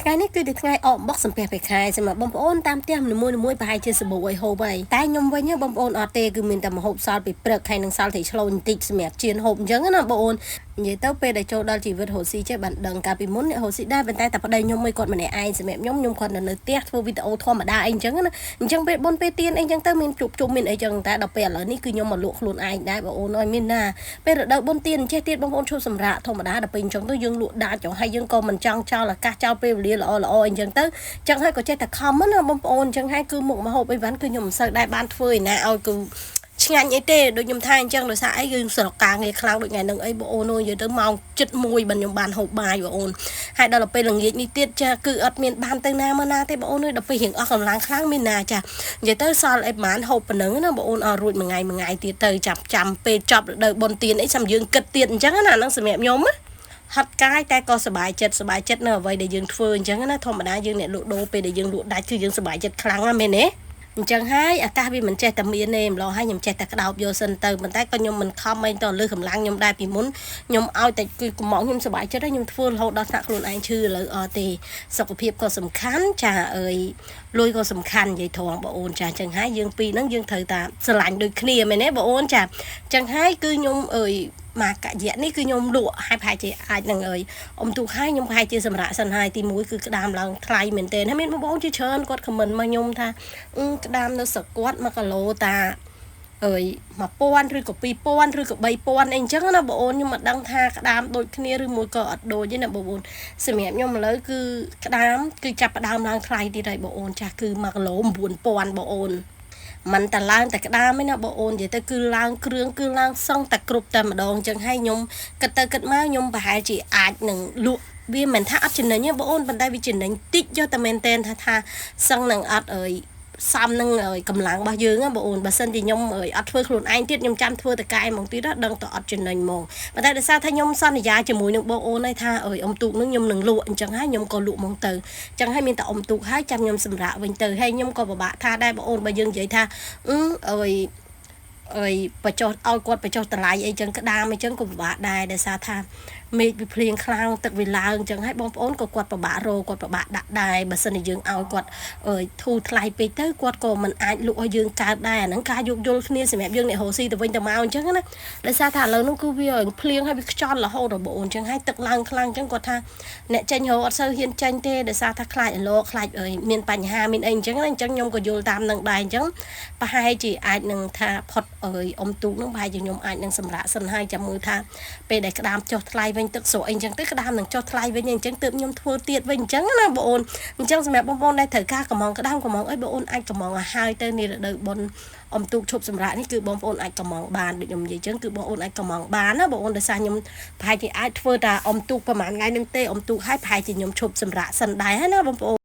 ថ្ងៃនេះគឺជាថ្ងៃអកបុកសំពះពេលខែសម្រាប់បងប្អូនតាមផ្ទះនីមួយៗប្រហែលជាសាប៊ូឲ្យហូបហើយតែខ្ញុំវិញបងប្អូនអត់ទេគឺមានតែម្ហូបសល់ពីព្រឹកហើយនឹងសល់ត្រីឆ្លូញបន្តិចសម្រាប់ចៀនហូបអញ្ចឹងណាបងប្អូននិយាយទៅពេលដែលចូលដល់ជីវិតរស់ស៊ីចេះបានដឹងកាលពីមុនអ្នករស់ស៊ីដែរប៉ុន្តែតែប្តីខ្ញុំមួយគាត់ម្នាក់ឯងសម្រាប់ខ្ញុំខ្ញុំគាត់នៅផ្ទះធ្វើវីដេអូធម្មតាអីអញ្ចឹងណាអញ្ចឹងពេលបុណ្យពេលទៀនអីអញ្ចឹងទៅមានជួបជុំមានអីចឹងតែដល់ពេលឥឡូវនេះគឺខ្ញុំមកលក់ខ្លួនឯងដែរបងអូនអើយមានណាពេលរដូវបុណ្យទៀនចេះទៀតបងប្អូនឈប់សម្រាកធម្មតាដល់ពេលអញ្ចឹងទៅយើងលក់ដាច់ចង់ហើយយើងក៏មិនចង់ចោលឱកាសចោលពេលវេលាល្អល្អអញ្ចឹងទៅចឹងហើយក៏ចេះតែខំណាបងប្អូនអញ្ចឹងហើយគឺមុខម្ហូបអីវ៉ាន់គឺខ្ញុំមិនសូវដែរបានធ្វើឯណាឲ្យគឺឆ្ងាញ់អីទេដូចខ្ញុំថាអញ្ចឹងដោយសារអីគឺស្រុកការងារខ្លាំងដូចថ្ងៃហ្នឹងអីបងអូនអើយនិយាយទៅម៉ោង7:30បានខ្ញុំបានហូបបាយបងអូនហើយដល់ពេលល្ងាចនេះទៀតចាគឺអត់មានបានទៅណាមកណាទេបងអូនអើយដល់ពេលរៀងអស់កម្លាំងខ្លាំងមានណាចានិយាយទៅសល់អីប្រហែលហូបប៉ុណ្ណឹងណាបងអូនអត់រួចមួយថ្ងៃមួយថ្ងៃទៀតទៅចាប់ចាំពេលចប់រដូវបុណ្យទានអីចាំយើងគិតទៀតអញ្ចឹងណាហ្នឹងសម្រាប់ខ្ញុំណាហត់កាយតែក៏សប្បាយចិត្តសប្បាយចិត្តនៅអ្វីដែលយើងធ្វើអញ្ចឹងណាធម្មតាយើងអ្នកលក់ដូរពេលដែលយើងលក់ដាច់គឺយើងសប្បាយចិត្តខ្លាំងណាស់មែនទេអញ្ចឹងហើយអាកាសវាមិនចេះតែមានទេម្ល៉េះហើយខ្ញុំចេះតែក្តោបយកសិនទៅប៉ុន្តែក៏ខ្ញុំមិនខំអីទៅលើកម្លាំងខ្ញុំដែរពីមុនខ្ញុំឲ្យតែគឺកំងខ្ញុំសប្បាយចិត្តហើយខ្ញុំធ្វើរហូតដល់ថ្នាក់ខ្លួនឯងឈឺឥឡូវអត់ទេសុខភាពក៏សំខាន់ចាអើយលុយក៏សំខាន់និយាយត្រង់បងអូនចាអញ្ចឹងហើយយើងពីរហ្នឹងយើងត្រូវតាស្រឡាញ់ដូចគ្នាមែនទេបងអូនចាអញ្ចឹងហើយគឺខ្ញុំអើយមកកយៈនេះគឺខ្ញុំលក់ហើយប្រហែលជាអាចនឹងអើយអ៊ំទូកហើយខ្ញុំប្រហែលជាសម្រាប់សិនហើយទី1គឺក្តាមឡើងថ្លៃមែនទែនហើយមានបងប្អូនជាច្រើនគាត់ខមមិនមកខ្ញុំថាក្តាមនៅស្រុកគាត់1គីឡូតាអើយ1000ឬក៏2000ឬក៏3000អីអញ្ចឹងណាបងអូនខ្ញុំមិនដឹងថាក្តាមដូចគ្នាឬមួយក៏អត់ដូចទេណាបងអូនសម្រាប់ខ្ញុំឥឡូវគឺក្តាមគឺចាប់ផ្ដើមឡើងថ្លៃទៀតហើយបងអូនចាស់គឺ1គីឡូ9000បងអូនមិនតែឡើងតែក្តាមឯណាបងអូននិយាយទៅគឺឡើងគ្រឿងគឺឡើងសឹងតែគ្រប់តែម្ដងអញ្ចឹងហើយខ្ញុំគិតទៅគិតមកខ្ញុំប្រហែលជាអាចនឹងលក់វាមិនថាអត់ចំណេញទេបងអូនប៉ុន្តែវាចំណេញតិចយកតែមែនតែនថាថាសឹងនឹងអត់អើយសំនឹងកម្លាំងរបស់យើងណាបងអូនបើសិនជាខ្ញុំអត់ធ្វើខ្លួនឯងទៀតខ្ញុំចាំធ្វើតកែហ្មងទៀតដឹងតែអត់ចំណេញហ្មងប៉ុន្តែដោយសារថាខ្ញុំសន្យាជាមួយនឹងបងអូនហើយថាអើយអ៊ំទូកនឹងខ្ញុំនឹងលក់អញ្ចឹងហើយខ្ញុំក៏លក់ហ្មងទៅអញ្ចឹងហើយមានតែអ៊ំទូកហើយចាំខ្ញុំសម្រាកវិញទៅហើយខ្ញុំក៏ពិបាកថាដែរបងអូនបើយើងនិយាយថាអឺអើយអើយបញ្ចុះឲ្យគាត់បញ្ចុះតម្លៃអីចឹងក្តាមអីចឹងក៏ពិបាកដែរដោយសារថាមេឃវាភ្លៀងខ្លាំងទឹកវាឡើងអញ្ចឹងហើយបងប្អូនក៏គាត់ពិបាករកគាត់ពិបាកដាក់ដែរបើសិនជាយើងឲ្យគាត់អើយធូរថ្លៃពេកទៅគាត់ក៏មិនអាចលក់ឲ្យយើងកើតដែរអាហ្នឹងការយោគយល់គ្នាសម្រាប់យើងអ្នករកស៊ីទៅវិញទៅមកអញ្ចឹងណាដោយសារថាឥឡូវហ្នឹងគឺវាភ្លៀងហើយវាខ្យល់រហូតដល់បងអូនអញ្ចឹងហើយទឹកឡើងខ្លាំងអញ្ចឹងគាត់ថាអ្នកចេញរកអត់សូវហ៊ានចេញទេដោយសារថាខ្លាចអលោខ្លាចអើយមានបញ្ហាមានអីអញ្ចឹងណាអញ្ចឹងខ្ញុំក៏យល់តាមនឹងដែរអញ្ចឹងប្រហែលជាអាចនឹងថាផុតអើយអុំទូកហ្នឹងប្រហែលជាខ្ញុំអាចនឹងសម្រាកសិនហើយចាំមើលថាពេលដែលក្តាមចុះថ្លៃវិញទឹកស្រកអីអញ្ចឹងទៅក្តាមនឹងចុះថ្លៃវិញអញ្ចឹងទើបខ្ញុំធ្វើទៀតវិញអញ្ចឹងណាបងអូនអញ្ចឹងសម្រាប់បងប្អូនដែលត្រូវការកំងក្តាមកំងអីបងអូនអាចកំងឲ្យហើយទៅនេះរដូវបុណ្យអុំទូកឈប់សម្រាកនេះគឺបងប្អូនអាចកំងបានដូចខ្ញុំនិយាយអញ្ចឹងគឺបងប្អូនអាចកំងបានណាបងអូនដោយសារខ្ញុំប្រហែលជាអាចធ្វើតែអុំទូកប្រហែលថ្ងៃនឹងទេអុំទូកហើយប្រហែលជាខ្ញុំឈប់សម្រាកសិនដែរណាបងប្អូន។